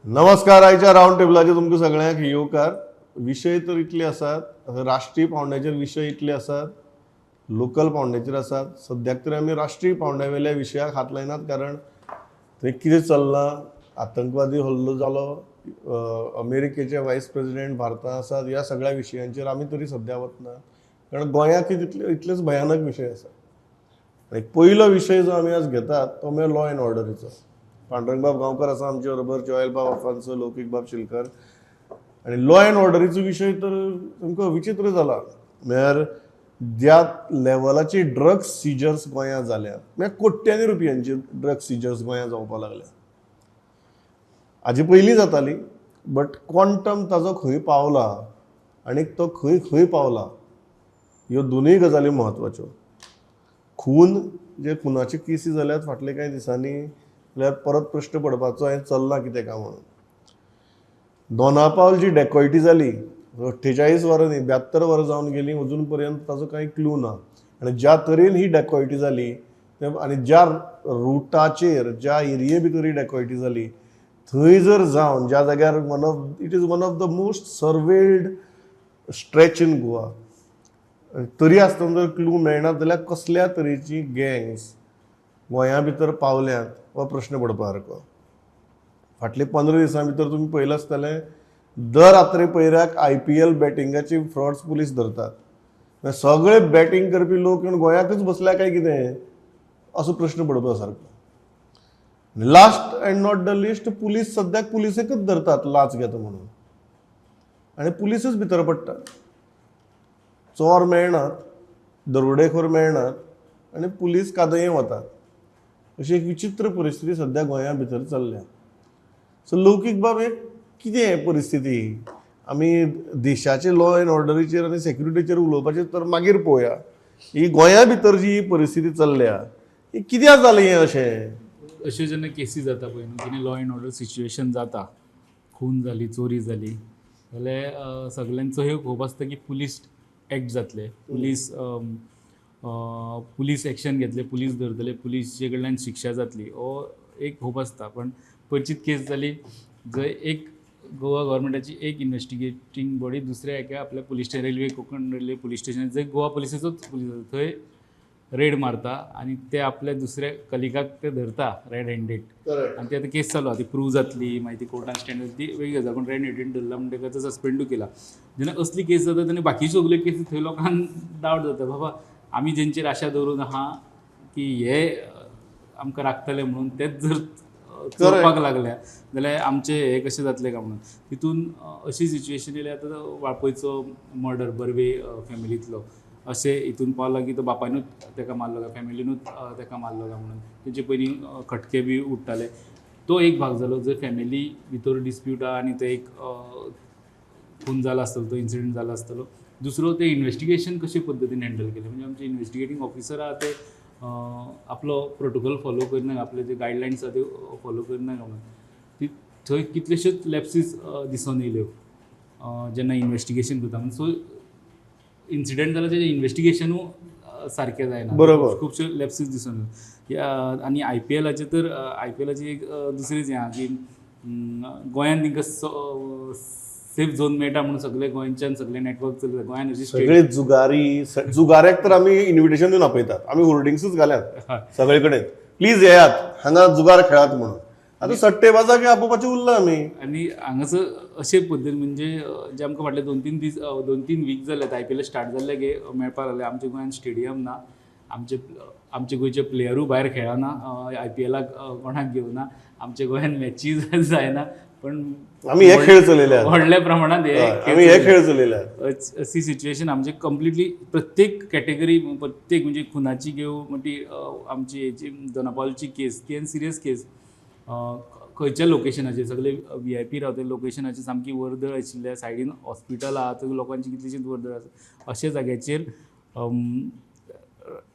नमस्कार. आयच्या रावंड टेबलाचेर तुमकां सगळ्यांक येवकार. विशय तर इतले आसात, राष्ट्रीय पावंड्याचेर विशय इतले आसात, लोकल पावंड्याचेर आसात. सद्याक तरी आमी राष्ट्रीय पावंड्या वयल्या विशयाक हात लायनात, कारण थंय कितें चल्लां, आतंकवादी हल्लो जालो, अमेरिकेचे वायस प्रेजिडेंट भारतांत आसात, ह्या सगळ्या विशयांचेर आमी तरी सद्या वतना, कारण गोंयांत तितले इतलेच भयानक विशय आसात. एक पयलो विशय जो आमी आज घेतात तो म्हळ्यार लॉ एंड ऑर्डरीचो. पांडुरंगबाब गांवकर आसा आमचे बरोबर, जोएलबाब आफान्सो, लौकीकबाब शिलकर. आनी लॉ एंड ऑर्डरीचो विशय तर सामको विचित्र जाला. म्हळ्यार ज्या लेवलाची ड्रग्स सिजर्स गोंयांत जाल्यात, म्हळ्यार कोट्यांनी रुपयांची ड्रग्स सिजर्स गोंयांत जावपाक लागल्या. हाजे पयलीं जाताली, बट क्वॉन्टम ताजो खंय पावला आनी तो खंय खंय पावला, ह्यो दोनूय गजाली म्हत्वाच्यो. खून, जे खुनाच्यो केसी जाल्यात फाटले कांय दिसांनी, जाल्यार परत प्रश्न पडपाचो हें चल्लां कितें काय म्हणून. दोनापावल जी डेकॉयटी जाली, 48 वरां न्ही, 72 वरां जावन गेलीं, अजून पर्यंत ताजो कांय क्लू ना. आनी ज्या तरेन ही डेकॉयटी जाली आनी ज्या रुटाचेर, ज्या एरिये भितर ही डेकॉयटी जाली, थंय जर जावन ज्या जाग्यार one of it is one of the most surveilled stretch in Goa, तरी आसतना जर क्लू मेळना जाल्यार कसल्या तरेची गँग्स गोंया भितर पावल्यात हो प्रश्न पडपा सारको. फाटले 15 दिसां भितर तुमी पळयलां आसतलें, दर रात्री पयऱ्याक आयपीएल बॅटिंगाची फ्रॉड्स पुलीस धरतात. म्हळ्यार सगळे बॅटींग करपी लोक येवन गोंयांतच बसल्या काय कितें, असो प्रश्न पडपा सारको. Last and not the least, police सद्याक पुलिसेकच धरतात लाच घेता म्हणून आनी पुलिसूच भितर पडटात. चोर मेळनात, दरोडेखोर मेळनात आनी पुलीस कादये वतात. अशी एक विचित्र परिस्थिती सद्या गोंया भितर चल्ल्या. सो लौकीक बाब, हे कितें परिस्थिती? आमी देशाचे लॉ एंड ऑर्डरीचेर आनी सेक्युरिटीचेर उलोवपाचें तर मागीर पळोवया. ही गोंया भितर जी परिस्थिती चल्ल्या, ही कित्याक जालें हें अशें? अश्यो जेन्ना केसी जाता पळय न्हू, कितें लॉ एंड ऑर्डर सिच्युएशन जाता, खून जाली, चोरी जाली जाल्यार सगल्यांचो हे होप आसता की पुलीस एक्ट जातले, पुलीस एक्शन घेतले, पुलीस धरतले, पुलिसे कडल्यान शिक्षा जातली, हो एक होप आसता. पण क्वचीत केस जाली जंय एक गोवा गव्हर्मेंटाची एक इन्वेस्टिगेटींग बॉडी दुसऱ्या एका आपल्या police station, railway, Konkan railway police station, जंय गोवा पुलिसेचोच पुलीस आसा, थंय रेड मारता आनी ते आपल्या दुसऱ्या कलिगाक ते धरता रेड हँडेड. आनी ती आतां केस चालू आहा, ती प्रूव जातली, मागीर ती कोर्टान स्टँड जातली, ती वेगळी गजाल. पूण रेड हँडेड धरला म्हणटा ताका सस्पेंडूय केला. जेन्ना असली केस जाता तेन्ना बाकीच्यो सगल्यो केसी थंय लोकांक डावट जाता, बाबा आमी जेंचेर आशा दवरून आहा की हे आमकां राखतले म्हणून, तेच जर चोरपाक लागल्या जाल्यार आमचें हें कशें जातलें काय म्हणून. तितून अशी सिच्युएशन येयल्या, आतां वाळपयचो मर्डर बर्वे फॅमिलींतलो, अशें हितून पावला की तो बापायनूच ताका मारलो काय फॅमिलीनूच ताका मारलो काय म्हणून तेजे पयलीं खटके बी उडटाले. तो एक भाग जालो जंय फॅमिली भितर डिस्प्यूट आहा आनी ते एक खून जाला आसतलो, तो इन्सिडंट जाला आसतलो. दुसरो, ते इन्वेस्टिगेशन कशे पद्दतीन हँडल केलें, म्हणजे आमचे इन्वेस्टिगेटींग ऑफिसर आहा ते आपलो प्रोटोकॉल फॉलो करना, आपले जे गायडलायन्स आहा त्यो फॉलो करना काय म्हणून. ती थंय कितलेश्योच लॅप्सीस दिसून येयल्यो जेन्ना इन्वेस्टिगेशन करता. सो इन्सिडंट जाला तेजें इन्वेस्टिगेशनूय सारकें जायना. खुबश्यो लॅप्सीस दिसून येयल्यो. आनी आयपीएलाचें तर, आयपीएलाची एक दुसरीच हें आहा की गोंयान तांकां सेफ झोन मेळटा म्हणून सगळे गोंयच्यान सगळे नेटवर्क चलता गोंयान अशी स्टेट सगळे जुगारी, जुगाऱ्याक तर आमी इन्व्हिटेशन दिवन आपयतात. आमी होर्डिंग्सूच घाल्यात सगळे कडेन, प्लीज येयात हांगा जुगार खेळात म्हणून. आतां सट्टेबाजाक आपोवपाचें उरलां आमी. आनी हांगासर अशे पद्दतीन, म्हणजे जे आमकां फाटले 2-3 दीस, 2-3 वीक जाले, आयपीएल स्टार्ट जाल्ले गे मेळपाक लागले. आमच्या गोंयान स्टेडियम ना, आमचे आमचे गोंयचे प्लेयरूय भायर खेळना, आयपीएलाक कोणाक घेवना, आमच्या गोंयान मॅची जायना, पण आमी हे खेळ चलयल्यात. व्हडल्या प्रमाणात हे आमी हे खेळ चलयल्यात. अशी सिच्युएशन आमचे कंप्लिटली प्रत्येक कॅटेगरी, प्रत्येक म्हणजे खुनाची घेवं, म्हणजे आमची हेची दोनापावलची केस ती आनी सिरियस केस, खंयच्या लोकेशनाचेर सगळे व्हीआयपी रावते लोकेशनाचेर, सामकी वर्दळ आशिल्ल्या सायडीन हॉस्पिटल आहा, थंय लोकांची कितलीशीच वर्दळ आसा, अशा जाग्याचेर अम,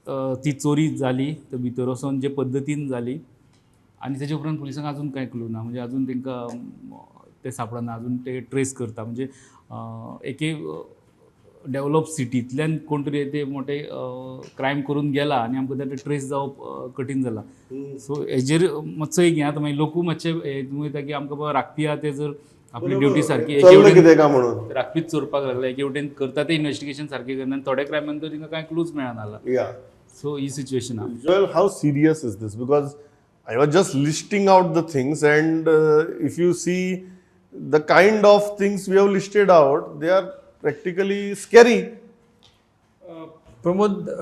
अ, ती चोरी जाली. तर भितर वचोन जे पद्दतीन जाली आनी तेजे उपरांत पुलिसांक अजून कांय क्लू ना, म्हणजे अजून तांकां ते सापडना, अजून ते ट्रेस करता. म्हणजे एके डेवलप सिटींतल्यान कोण तरी ते मोठे क्रायम करून गेला आनी आमकां ताका ट्रेस जावप कठीण जाला. सो हेजेर मातसो एक हें आतां मागीर लोकूय मातशे हें वयता की आमकां बाबा राखपी आहा ते जर आपली ड्युटी सारकी एके चल्लें वटेन कितें काय म्हणून. राखपीच चोरपाक लागले, एके वटेन करता ते इन्वेस्टिगेशन सारकें करना आनी थोड्या क्रायमान तर तांकां कांय क्लूज मेळना जाला. या. सो ही सिच्युएशन आहा. Joel, how serious is this? Because I was just listing out the things, and if you see the kind of things we have listed out, they are practically scary. Pramod,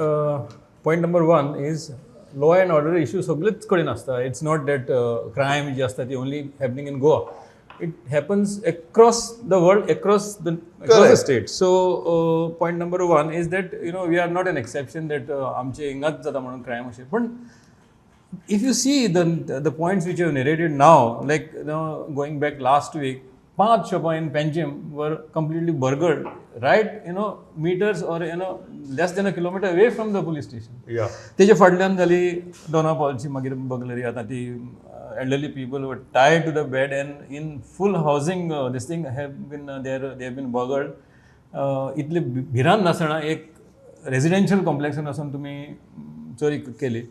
point number one is law and order issue सगळेच कडेन आसता. It's not that crime जी आसता ती only happening in Goa. It happens across the world, across the Correct. State. So point number one is that we are not an exception that आमचे हिंगाच जाता म्हणून क्रायम अशें. पण if you see the points which you have narrated now, like going back last week, पांच शॉपां in Panjim were completely burgled, right? Meters or less than a kilometer away from the police station. तेजे फाटल्यान जाली दोना पावलची मागीर बगलरी. आतां ती elderly people were tied to the bed and in full housing this thing have been there, they have been burgled. इतली भिरांत नासतना एक रेजिडेन्शियल कॉम्प्लेक्सान वचून तुमी चोरी केली.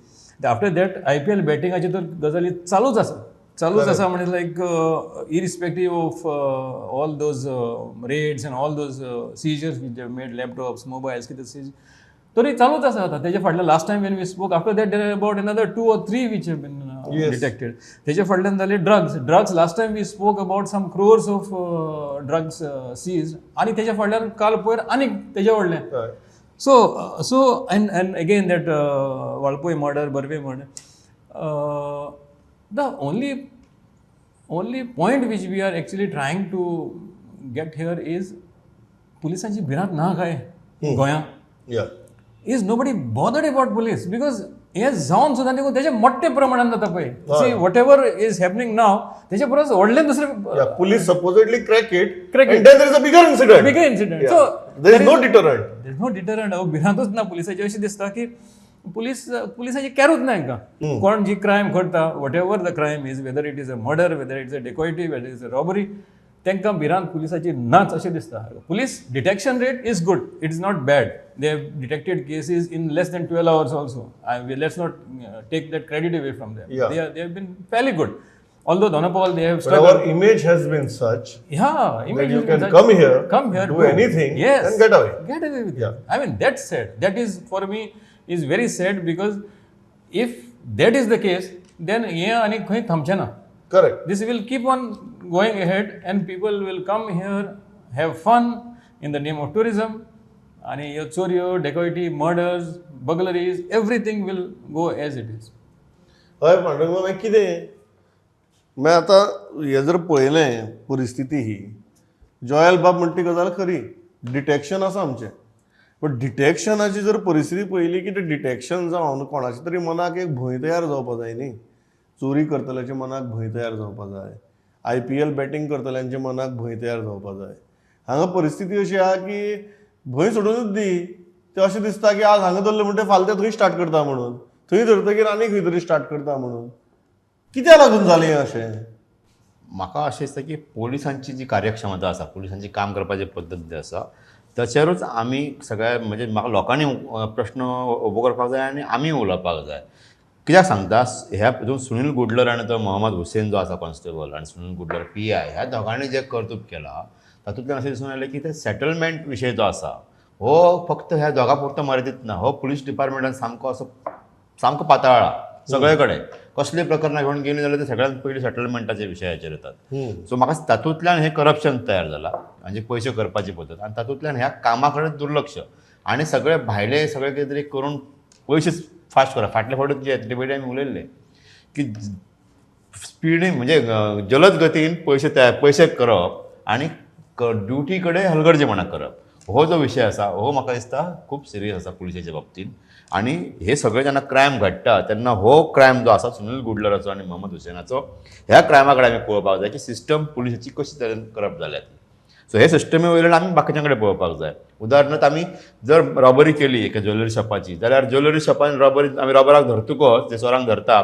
आफ्टर that IPL बॅटिंगाची तर गजाली चालूच आसा, चालूच आसा. म्हणजे like irrespective of all those raids and all those seizures which they made, laptops, mobiles, कितें सीज तरी चालूच आसा. आतां तेजे फाटल्यान last time when we spoke, after that there about another two or three which have been detected. तेजे फाटल्यान जाले drugs. Drugs, last time we spoke about some crores of drugs seize आनी तेज्या फाटल्यान काल पयर आनीक तेज्या व्हडलें. So and again that Valpoi murder, Barve murder. The only point which we are actually trying to get here is पुलिसांची भिरांत ना काय गोंया? Is nobody bothered about police? Because हे जावन सुद्दां देखून तेजे मोठ्या प्रमाणान जाता पळय. See, whatever is happening now, तेजे परस व्हडलें दुसरें. Yeah, police supposedly crack it, Crack and it. Then there is a bigger incident. Bigger incident. Yeah. So there is no deterrent. There is no deterrent. अहो, भिरांतूच ना पुलिसाची. अशें दिसता की police पुलिसाची कॅरूच ना हांकां. कोण जी क्रायम करता, whatever the crime is, whether it is a murder, whether it is a dacoity, whether is a robbery, तांकां भिरांत पुलिसाची नाच अशें दिसता. Police detection rate is good, it is not bad. They have detected cases in less than 12 hours also. I let's not take that credit away from them. They have been fairly good, although Dona Paula they have But our image has been such Yeah, that you can come here, come here, do anything, and get away. Get away with it. I mean, that's sad. That is, for me, is very sad because if that is the case, then हे आनी खंय थांबचें ना. Correct. This will keep on going ahead and people will come here, have fun in the name of tourism आणि ह्यो चोरयो, dacoity, murders, burglaries, everything will go as it is. हय पांडुरंग, मागीर कितें मागीर आतां हें जर पळयलें परिस्थिती ही, जॉयल बाब म्हणटा ती गजाल खरी. डिटेक्शन आसा आमचें, बट डिटेक्शनाची जर परिस्थिती पळयली की तें डिटेक्शन जावन कोणाच्या तरी मनाक एक भंय तयार जावपा जाय न्ही. चोरी करतल्याच्या मनाक भंय तयार जावपा जाय, आयपीएल बॅटींग करतल्यांच्या मनाक भंय तयार जावपा जाय. हांगा परिस्थिती अशी आहा की भंय सोडूनच दी. ते अशें दिसता की आज हांगा धरलें म्हणटा फाल्यां ते थंय स्टार्ट करता म्हणून, थंय धरतकीर आनी खंय तरी स्टार्ट करता म्हणून. कित्याक लागून जालें हें अशें? म्हाका अशें दिसता की पोलिसांची जी कार्यक्षमता आसा, पोलिसांची काम करपाची पद्दत जी आसा, ताचेरूच आमी सगळ्या म्हणजे म्हाका लोकांनी प्रश्न उबो करपाक जाय आनी आमी उलोवपाक जाय. कित्याक सांगता, ह्या हितून सुनील गुडलर आनी तो मोहम्मद हुसेन जो आसा कॉन्स्टेबल आनी सुनील गुडलर पीआय, ह्या दोगांनी जें कर्तूब केलां तातूंतल्यान अशें दिसून आयलें की ते सेटलमेंट विशय जो आसा हो फक्त ह्या दोगां पुरतो मर्यादीत ना. हो पुलीस डिपार्टमेंटान सामको असो सामको पातळ्ळा सगळे कडेन. कसली प्रकरणां घेवन गेलीं जाल्यार ते सगळ्यात पयलीं सेटलमेंटाच्या विशयाचेर येतात. सो म्हाका तातूंतल्यान हें करप्शन तयार जालां म्हणजे पयशे करपाची पद्दत आनी तातूंतल्यान ह्या कामा कडेन दुर्लक्ष आनी सगळे भायले सगळे कितें तरी करून पयशे फास्ट करप. फाटले फावटी जे येतले पयलीं आमी उलयल्ले की स्पिडीन म्हणजे जलद गतीन पयशे तयार पयशे करप आनी ड्युटी कडेन हलगर्जेपणां करप, हो जो विशय आसा हो म्हाका दिसता खूब सिरियस आसा पुलिसेच्या बाबतीन. आनी हे सगळे जेन्ना क्रायम घडटा तेन्ना हो क्रायम जो आसा सुनील गुडलराचो आनी मोहम्मद हुसेनाचो, ह्या क्रायमा कडेन आमी पळोवपाक जाय की सिस्टम पुलिसाची कशी तरेन करप्ट जाल्या ती. सो हे सिस्टमी वयल्यान आमी बाकीच्यां कडेन पळोवपाक जाय. उदाहरणार्थ, आमी जर रॉबरी केली एका ज्वेलरी शॉपाची जाल्यार ज्वेलरी शॉपान रॉबरी आमी रॉबराक धरतकच, जे चोरांक धरता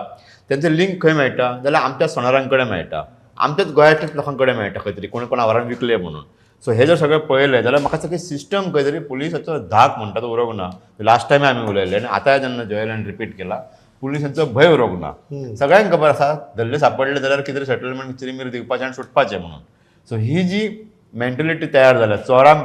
तेंचे लिंक खंय मेळटा जाल्यार आमच्या सोनारां कडेन मेळटा, आमच्याच गोंयांतल्याच लोकां कडेन मेळटा, खंय तरी कोणी कोणा व्हरून विकले म्हणून. सो हे जर सगळें पळयलें जाल्यार म्हाका दिसता की सिस्टम खंय तरी पुलिसाचो धाक म्हणटा तो उरोंक ना. लास्ट टायम आमी उलयले आनी आतांय जेन्ना जॉयलान रिपीट केला, पुलिसांचो भंय उरोंक ना. सगळ्यांक खबर आसा, धरले सापडले जाल्यार कितें सेटलमेंट चिरीमिरी दिवपाचें आनी सुटपाचें म्हणून. सो ही जी मेंटलिटी तयार जाल्या,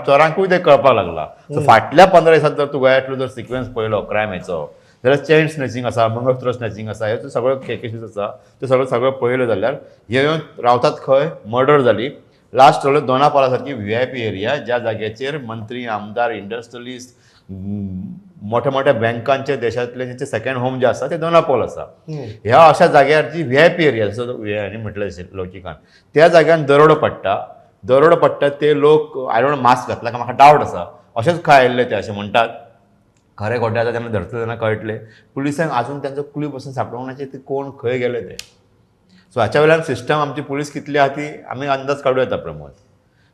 चोरांकूय तें कळपाक लागला. सो फाटल्या 15 दिसांत जर तूं गोंयांतलो जर सिक्वेन्स पळयलो क्रायम हेचो जाल्यार चेन स्नॅचिंग आसा, मंगळसूत्र स्नॅचिंग आसा, ह्यो सगळ्यो केसीस आसा, त्यो सगळ्यो सगळ्यो पळयल्यो जाल्यार हे येवन रावतात खंय? मर्डर जाली लास्ट सगळ्यो दोना पावला सारकी व्हीआयपी एरिया, ज्या जाग्याचेर मंत्री, आमदार, इंडस्ट्रियलिस्ट, मोठ्या मोठ्या बँकांचे, देशांतले जेंचे सेकंड होम जे आसा ते दोना पावल आसा. ह्या अशा जाग्यार जी व्हीआयपी एरिया, जसो हांणी म्हटलें लौकिकान, त्या जाग्यार दरोडो पडटा. दरोडो पडटा ते लोक, I don't, mask घातला काय म्हाका डावट आसा, अशेंच खंय आयिल्ले ते अशें म्हणटात. खरें खोटें आतां तेन्ना धरतले तेन्ना कळटलें. पुलिसांक आजून तांचो क्लू पसून सांपडोंक ना ते कोण खंय गेले ते. सो हाच्या वयल्यान सिस्टम आमची पुलीस कितली आहा ती आमी अंदाज काडूं येता प्रमोद,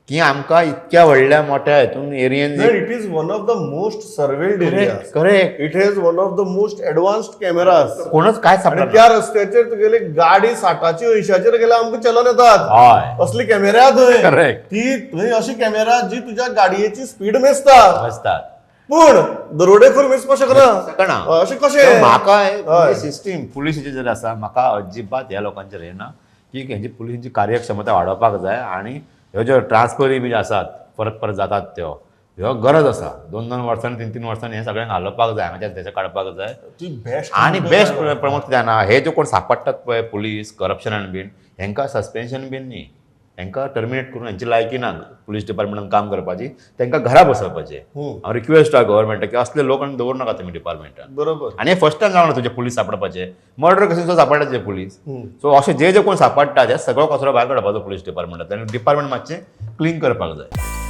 की आमकां इतक्या व्हडल्या मोठ्या हितून एरियेन. It is one of the most surveilled area. Correct. It has one of the most advanced cameras. कोणच काय आणि सापडना. त्या रस्त्याचेर तुगेली गाडी 60ची 80चेर गेल्यार आमकां चलन येतात. असली कॅमेरा थंय. ती थंय अशी कॅमेरा जी तुज्या गाडयेची स्पीड मेजता. आसतात. पूण दरोडेखोर मेजपाक शकना. शकना. अशें कशें? म्हाका सिस्टीम पुलिसाची जर आसा, म्हाका अजिबात ह्या लोकांचेर हे ना की हेंची पुलिसांची कार्यक्षमता वाडोवपाक जाय आनी ह्यो ज्यो ट्रान्सफरी बी आसात, परत परत जातात त्यो, ह्यो गरज आसा. 2 2 वर्सांनी, 3 3 वर्सांनी हे सगळ्यांक हालोवपाक जाय, हांगाच्यान थंयसर काडपाक जाय. ती बेस्ट. आनी बेस्ट प्रमोद कितें जाणा, हे जे कोण सापडटात पळय पुलीस करप्शनान बीन, हेंकां सस्पेन्शन बीन न्ही, हेंकां टर्मिनेट करून, हेंची लायकी ना पुलीस डिपार्टमेंटान काम करपाची, तांकां घरा बसोवपाचें. हांव रिक्वेस्ट आहा गव्हर्मेंटाक की असले लोक आनी दवर नाका तुमी डिपार्टमेंटान. आनी हे फर्स्ट टायम जावना तुजे पुलीस सापडपाचे, मर्डर केसीन सुद्दां सापडटाचे पुलीस. सो अशे जे जे कोण सापडटा ते सगळो कचरो भायर काडपाचो पुलीस डिपार्टमेंटांतल्यान आनी डिपार्टमेंट मातशें क्लीन करपाक जाय.